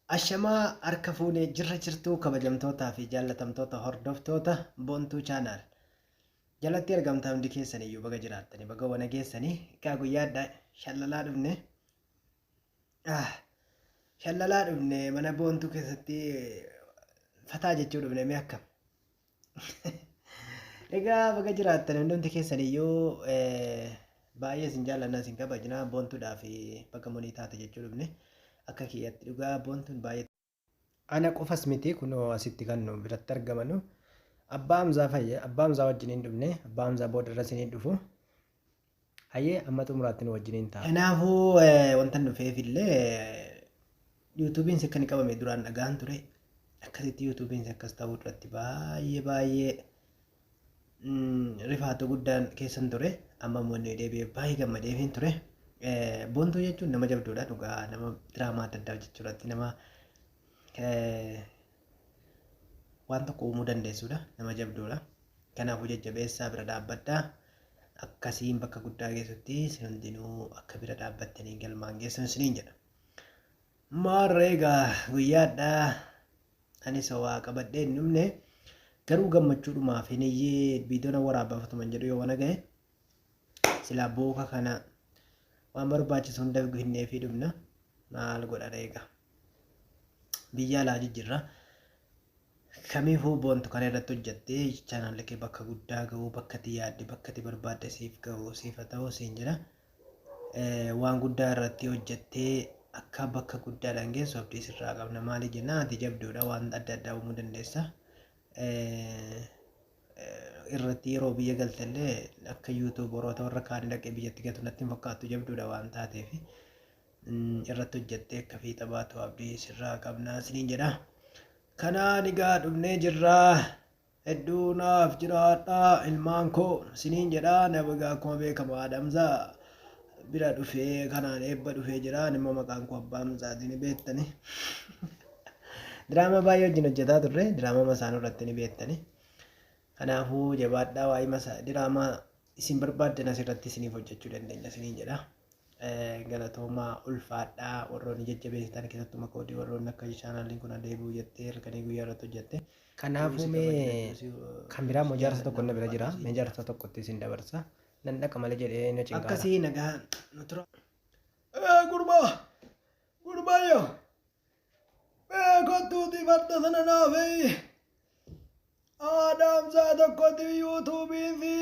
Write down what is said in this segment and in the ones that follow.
Ashamaa harka fuunee jirra jirtuu kabajamtootaa fi jaallatamtoota hordoftoota Boontuu Channel. Jalatti argamtaa hundi keessan iyyuu baga jiraattanii baga wana geessanii egaa guyyaa adda shallalaa dhufne. Ah, Shallalaa dhufne mana Boontuu keessatti fataa jechuu dhufne mee akkam. Egaa baga jiraattan hundumti keessan iyyuu baay'ee isin jaallanna isin kabajna boontuudhaa fi baga monii taate jechuu dhufne akka kiyyatti dhugaa boontuun baay'ee ana qofas miti kunoo asitti kan nu biratti argamanu abbaa Hamzaa fayya abbaa Hamzaa wajjiniin dhufne abbaa Hamzaa booda irra isiniin dhufu hayyee amma xumuraatti nu wajjiniin ta'a. Kanaafuu wanta dhufeef illee yuutuubiin akka inni qabame duraan dhagaan ture akkasitti yuutuubiin akkas ta'uu irratti baay'ee baay'ee rifaatu guddaan keessan ture amma immoo inni deebi'ee baay'ee gammadeefiin ture. Boontuu jechuun nama jabduudha dhugaa nama diraamaa adda addaa hojjechuu irratti nama waan tokko uumuu dandeessuudha nama jabduudha. Kanaafuu jajjabeessaa bira dhaabbadhaa. Akkasiin bakka guddaa geessutti isin hundinuu akka bira dhaabbattanii galmaan geessan isiniin jedha. Maarree egaa guyyaadhaa anis waa qabadhee hin dhumne garuu gammachuudhumaaf hin iyyee viidiyoon waraabafatuman jedhu yoo wana gahe silaa booka kana waan barbaachisu hunda hinneefii dhumna maal godha egaa biyya alaa jijjiirra. Kamiifuu boontu kana irratti hojjattee chaanaalli kee bakka guddaa ga'uu bakka itti yaadde bakka itti barbaadde siif ga'u siif haa ta'u siin jedha. Waan guddaa irratti hojjattee akka bakka guddaadhaan geessu abdii sirraa qabna. Maali jennaan ati jabduudha waan adda addaa uumuu dandeessa. Irratti yeroo biyya galtellee akka yuutuubaroota warra kaanii dhaqee biyyatti gatu natti hin fakkaattu jabduudha waan taateef. Irratti hojjattee akka fiixa baatu abdii sirraa qabna isiniin jedha. Kanaan egaa dhufnee jirraa. Hedduu naaf jiraadhaa ilmaan koo isiniin jedha. Nama egaa akkuma beekamu haadha Hamzaa bira dhufee kanaan eebba dhufee jira. Ani immoo maqaan koo abbaa Hamzaati ni beektani. Diraamaa baay'ee wajjin hojjetaa turre. Diraamaa masaanuu irratti ni beektani. Kanaafuu jabaadhaa waa'ee masa diraamaa isin barbaaddan asirratti isiniif hojjechuu dandeenya isiniin jedha. Galatoomaa ulfaadhaa warroonni jajjabeessitan keessattuu makoodii warroonni akka chaanaaliin kun adeebi'u jettee halkanii guyyaa irratti hojjette. Kanaafuu mee kan biraa immoo jaarsa tokko na bira jira. Mee jaarsa tokkotti isin dabarsa. Nan dhaqa malee jedhee na cinqaara. Akkasii nagaa nu tura. Ee gurbaa! Gurbaayyo! Mee kottuuti farda sana naa fe'i. Haadha Hamzaa tokkotti yuutuubiin fi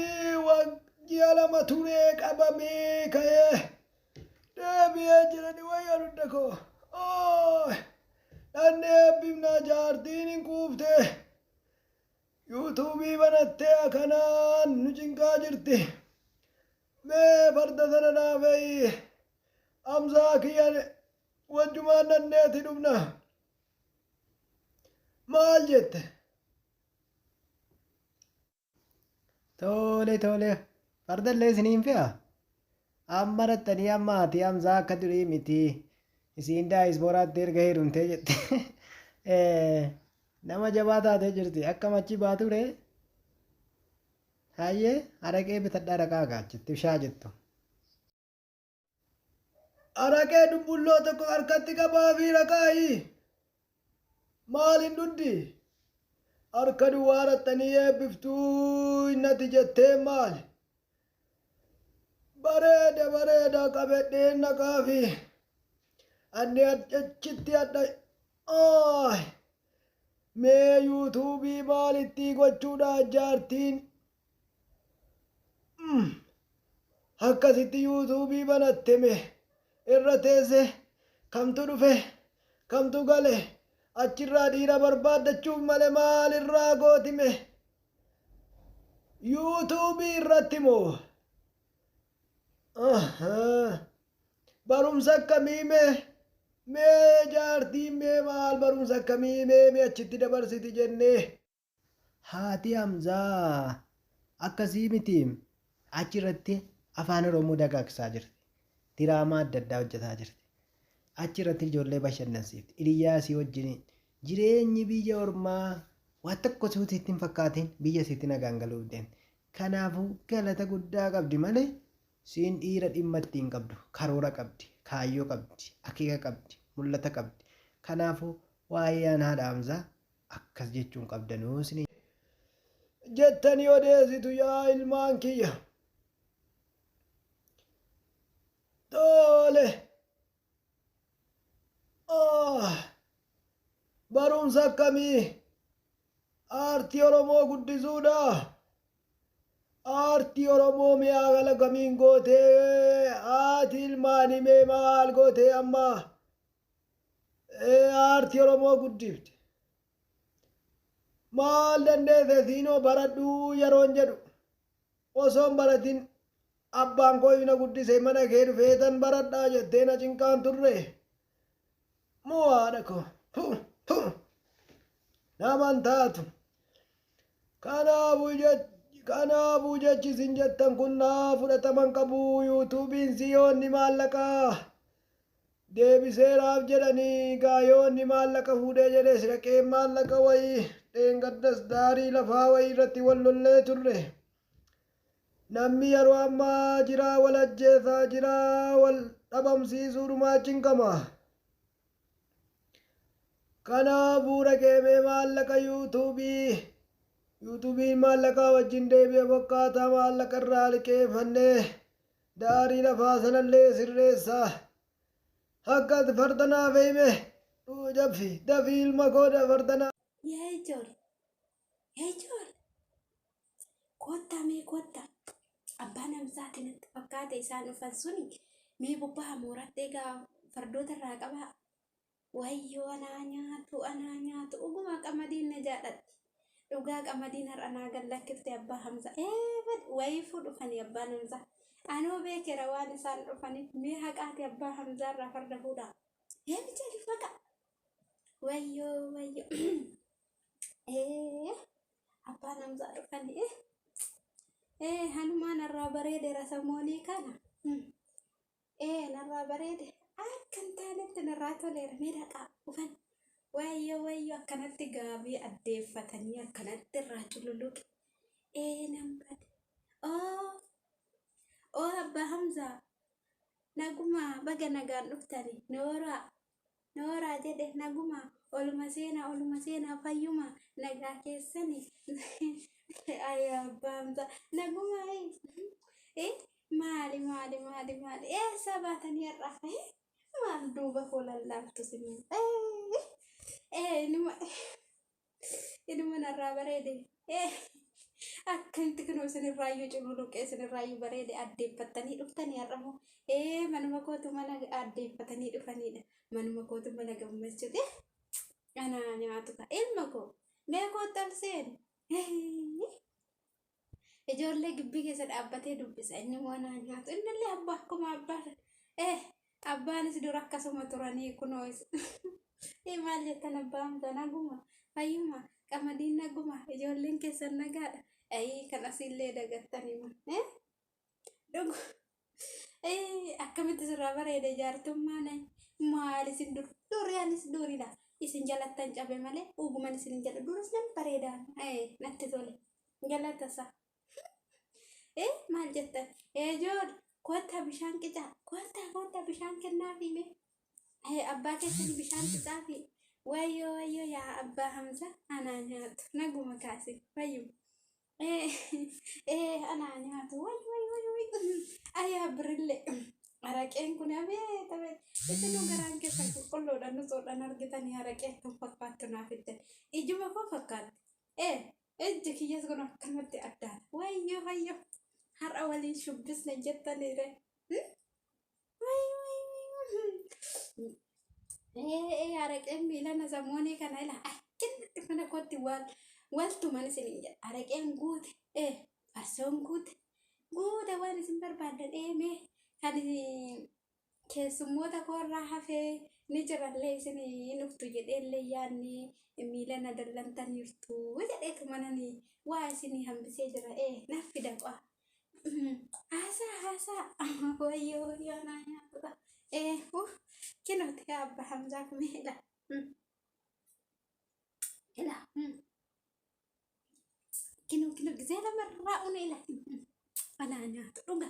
ji'a 2 turee qabamee ka'ee deebi'ee jedhani wayya dugda koo. Ooy! Dhanni eebbifnaa jaartiin hin quufte. Yuutuubii banattee akanaan nu cinqaa jirti. Mee farda sana naa fe'i. Hamzaa kiyya wajjumaan dhanneeti dhufna. Maal jette? Tole tole fardallee isiniin fe'a. Amma dhattanii amma haati Hamzaa akka durii miti. Isiin daayisbooraatti erga heerumtee jette. Nama jabaa taatee jirti. Akkam achi baatu ree? Hayyee araqee bitadhaa dhaqaa gaa achitti shaa jettu. Araqee dumbulloo tokko harkatti qabaafii raqaayi. Maal hin dhuddi? Harka duwwaa raxxanii eebbiftuu innati jettee maali? Bareeda bareeda qabedheen naqaafi. Anni achitti hadha. Aay! Mee yuutuubii maalittii gochuudha jaartiin Akkasitti yuutuubii banatte me irra teesse kamtu dhufe kamtu gale achirraa dhiira barbaaddachuuf male maal irraa gooti me yuutuubii irratti moo barumsa akkamii mee mee jaartiin mee maal barumsa akkamii mee mee achitti dabarsiti jennee. Haati Hamzaa akkasii mitiim achi irratti afaan Oromoo dagaagsaa jirti. Diraamaa adda addaa hojjetaa jirti. Achi irratti ijoollee bashannansiifti. Hiriyyaa isii wajjin jireenyi biyya ormaa waa tokko sitti hin fakkaatin biyya isiitti nagaan galuuf deemti. Kanaafuu galata guddaa qabdi malee siin dhiira dhimma itti hin qabdu. Karoora qabdi, kaayyoo qabdi, akeeka qabdi, mul'ata qabdi. Kanaafuu waa'ee aan haadha Hamzaa akkas jechuun qabdanuu isiniin. Jettanii odeessitu yaa ilmaan kiyya. Tole. Ah, barumsa akkamii? Aartii Oromoo guddisuudha. Aartii Oromoo mi'aa kala kamiin gootee haati ilmaanii mee maal gootee amma aartii Oromoo guddifte. Maal dandeesse siinoo baradhuu yeroon jedhu osoon baratin abbaan koo na guddise mana kee dhufeetan baradhaa jettee na cinqaan turre. Moo haadha koo naman taatu. Kanaafuu jechi isin jettan kun naa fudhataman qabu yuutuubiin siyoonni maallaqaa deebiseeraaf jedhanii gaayoonni maallaqa fuudhee jedhees dhaqee maallaqa wayii dheengaddas daarii lafaa wayii irratti wal lollee turre. Namni yeroo ammaa jiraa wal ajjeesaa jiraa wal dhabamsiisuudhumaa cinqama. Kanaafuu dhaqee mee maallaqa yuutuubii yuutuubiin maallaqaa wajjin deebi'e fakkaataa maallaqa irraa liqeeffannee daarii lafaa sanallee sirreessaa. Akkas farda naaf hime dafi dafii ilma koo farda naa. Yaa ijoollee, yaa ijoollee, koottaa mee koottaa. Abbaan Hamzaati natti fakkaate isaan dhufan suni mee bobbaha mooratti egaa fardoota irraa qabaa. Wayyoo anaa nyaatu anaa nyaatu dhuguma qamadiin na jaadhatti. Dhugaa qamadiin har'a naa gad lakkifte abbaa Hamza. Ee bad wayiifuu dhufanii abbaan Hamza. Anoo beekeera waan isaan dhufaniif mee haqaati abbaa Hamzaa irraa farda fuudhaa. Ee bichali faqa. Wayyoo wayyoo. Ee abbaan Hamzaa dhufanii. Ee hanumaa narraa bareedeera samoonii kana. Ee narraa bareede akka hin taanetti narraa toleera mee dhaqaa dhufan. Wayyoo wayyoo akkanatti gaabii addeeffatanii akkanatti irraa cululuqe. Ee nan bade. Oo oo abbaa Hamzaa nagumaa baga nagaan dhuftani nooraa nooraa jedhe nagumaa oluma seenaa oluma seenaa fayyuma nagaa keessani. Ay abbaa Hamzaa nagumaa ee maali maali maali maali eessaa baatanii har'aa maal duuba koo lallaaftu siniin ee inuma inuma narraa bareede ee akkamitti kunoo isinirraayyuu cululuqee isinirraayyuu bareede addeeffattanii dhuftanii har'amoo ee manuma kootu mana addeeffatanii dhufanidha manuma kootu mana gammachuute anaa nyaatu ka ilma koo mee kootti ol seeni. Ijoollee gibbii keessa dhaabbatee dubbisa. Inni immoo anaa nyaatu. Innillee abbaa akkuma abbaa. Eh abbaanis dura akkasuma turanii kunoo. Eh maal jettan abbaa Hamzaa naguma fayyuma qamadiin naguma ijoolleen keessan nagaadha. Ayii kan asiillee dagattanii ma. Eh dhugu. Eh akkamitti sirraa bareeda jaartummaan maal isin dur durii anis duriidha. Isin jalattan cabe malee dhuguman isin hin jala duris nan bareeda. Eh natti tole. Galata isaa. Eh maal jettan? Eh ijool kottaa bishaan qicaa kottaa kottaa bishaan kennaafi mee. Eh abbaa keessan bishaan qicaafi. Wayyoo wayyoo yaa abbaa Hamza anaa nyaatu naguma kaase fayyuma. Eh eh anaa nyaatu way way way way ayaa birillee araqeen kun abeet abeet isinuu garaan keessan qulqulluudha nutsuudhaan argitanii araqee akkam fakkaattu naaf fiddan ijuma koo fakkaatti. Eh Ijji kiyyas kun akkanumatti addaata. Wayyoo wayyoo har'a waliin shubbisne jettaniire. Ee araqeen miilana samoonii kana ila akkanatti mana kootti wal waltuman isiniin jedha. Araqeen guute ee farsoon guute guute waan isin barbaaddan ee mee kan Keessummoota koorraa hafee ni jirallee isin hin dhuftu jedheellee yaadne miila na dallantaniirtu jedheetu manani waa isinii hambisee jira ee naaf fida qo'a. Haasaa haasaa wayyoo wayyoo naa nyaatuudha. Ee uff kinooti yaa abba Hamzaa kumee ila ila kinoo kinoo gisee lamarraa une ila anaa nyaatu dhuga.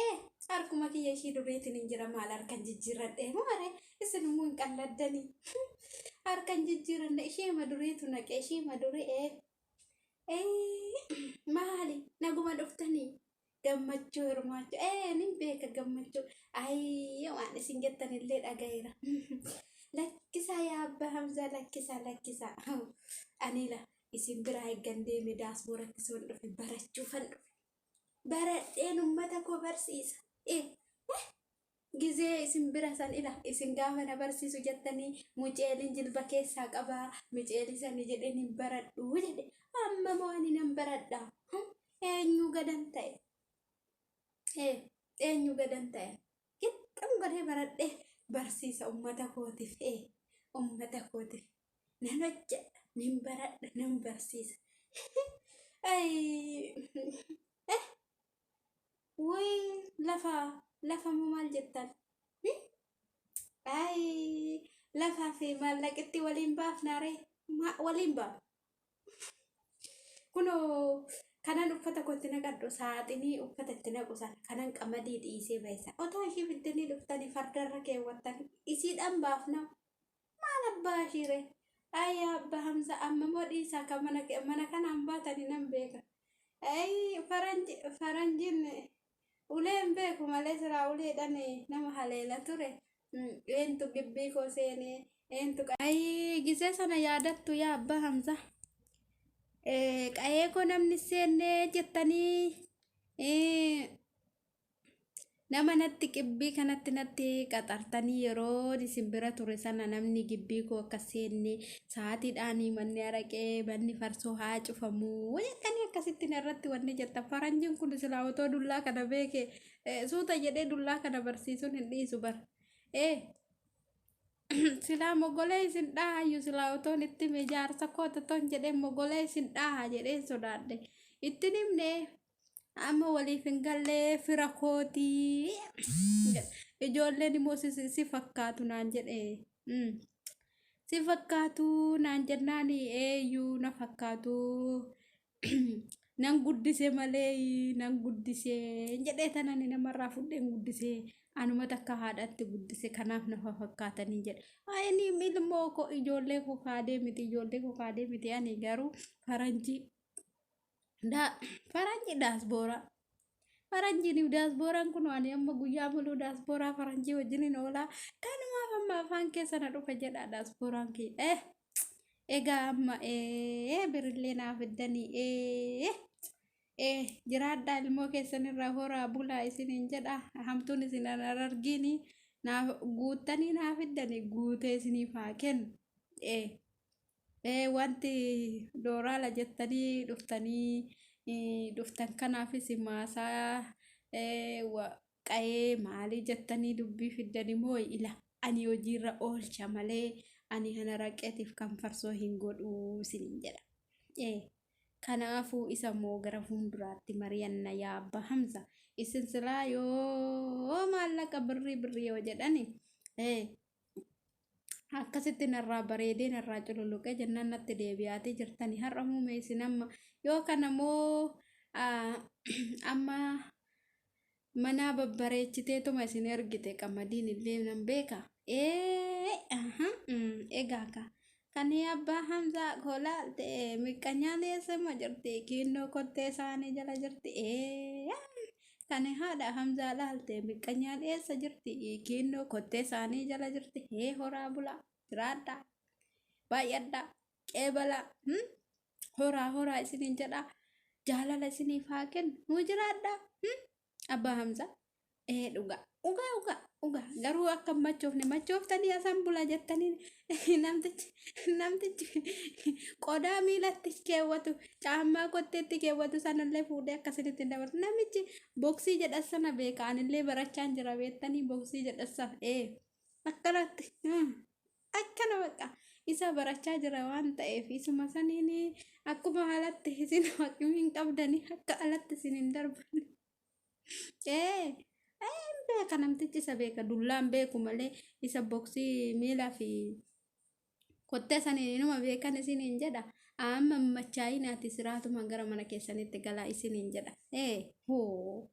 Ee harkuma. Akkuma kiyya ishii duriitiin hin jira maal harkan jijjiirradhee maare isin immoo hin qalladdanii. Harkan jijjiiranne ishee duriitu naqe ishee durii ee. Maali naguma dhuftanii gammachuu hirmaachuu ee nin beeka gammachuu ayyee waan isin jettanillee dhagayeera. Lakkisaa yaa abbaa Hamzaa lakkisaa lakkisaa anila isin biraa eeggan deeme daasbooratti sun dhufe barachuufan dhufe baradheen ummata koo barsiisa. Gizee isin bira san ila isin gaafa na barsiisu jettanii muceeliin jilba keessaa qabaa muceelii sanii jedheen hin baradhu jedhe amma moo ani nan baradha eenyu gadan ta'e eenyu gadan ta'e qixxam godhee baradhee barsiisa ummata kootiif ummata kootiif nan hojjedha nin baradha nan barsiisa. Wuy lafa lafa moo maal jettan? Ay lafaa fi maallaqitti waliin baafna ree waliin baaf. Kunoo kanan uffata kootti naqadhu saaxinii uffata itti naqu sana kanan qamadii dhiisee baisa. Otoo ishii fiddanii dhuftanii fardarra keewwattanii isiidhaan baafna. Maal abbaa ishii ree? Ay abbaa Hamza amma moo dhiisaa kan mana kanaan baatanii nan beeka. Ay faranji faranjiin ulee hin beeku malee silaa uleedhaan nama haleela ture. Eentu gibbii koo seenee eentu. Ay gisee sana yaadattu yaa abbaa Hamza. Qa'ee koo namni seennee jettanii nama natti qibbii kanatti natti qaxartanii yeroo isin bira ture sana namni gibbii koo akka seenne sa'aatiidhaan manni araqee manni farsoo haa cufamuu jettanii akkasitti narratti wanni jettan faranjiin kun silaa otoo dullaa kana beeke suuta jedhee dullaa kana barsiisuun hin dhiisu bar. Silaa mogolee isin dhahayyu silaa otoon itti hime jaarsa koota toon jedhee mogolee isin dhaha jedhee sodaadhe ittiin himne amma waliif hin gallee fira kootii ijoolleen immoo si fakkaatu naan jedhe si fakkaatu naan jennaan eeyyuu na fakkaatu nan guddise malee nan guddise jedhee tanan namarraa fudheen guddise anuma takka haadhatti guddise kanaaf na fakkaatanii jedhe. Ani ilmoo koo ijoollee koo kaadee miti ijoollee koo kaadee miti ani garuu faranjii faranjii daasbooraa faranjiin daasbooraan kun ani amma guyyaa muluu daasbooraa faranjii wajjin oolaa kanumaaf amma afaan keessa na dhufe jedha daasbooraan kiyya. Egaa amma birillee naaf fiddanii jiraadhaa ilmoo keessan irraa horaa bulaa isiniin jedha hamtuun isin argiini naaf guuttanii naaf fiddanii guutee isiniif haa kennu. Wanti dooraala jettanii dhuftanii dhuftan kanaafis maasaa qa'ee maalii jettanii dubbii fiddanii moo ila ani hojiirra oolcha malee ani kana raqeetiif kan farsoo hin godhuu isiniin jedha. Kanaafuu isa immoo gara fuulduraatti mari'anna yaa abbaa Hamza. Isin silaa yoo maallaqa birrii birrii yoo jedhani akkasitti narraa bareedee narraa cululuqee jennaan natti deebi'aatii jirtani har'a muume isin amma yoo kana moo amma mana babbareechiteetuma isin ergite qamadiin illee nan beeka. Egaa ka kan abbaa Hamzaa koo laalte miqqanyaan eessama jirti kiinnoo kottee isaanii jala jirti. Kan haadha Hamzaa laalte miqqanyaan eessa jirti kiinnoo kottee isaanii jala jirti. Horaa bulaa jiraadhaa baay'adhaa qeebalaa horaa horaa isiniin jedhaa jaalala isiniif haa kennu nuu jiraadhaa. Abbaa Hamzaa dhugaa dhugaa dhugaa dhugaa garuu akka machoofne machooftanii asan bula jettanii namtichi namtichi qodaa miilatti keewwatu caammaa kotteetti keewwatu sanallee fuudhee akkasinitti dabarsu namichi boksii jedhan sana beeka anillee barachaan jira beektanii boksii jedhan sana akkanatti akkana bakka isa barachaa jira waan ta'eef isuma saniin akkuma alatti isin haqimii hin qabdanii akka alatti isin hin darban. Beeka namtichi isa beeka dullaan beeku malee isa boksii miilaa fi kottee saniin inuma beekan isiniin jedha. Amma machaayinaati siraatuma gara mana keessanitti galaa isiniin jedha. Hoo.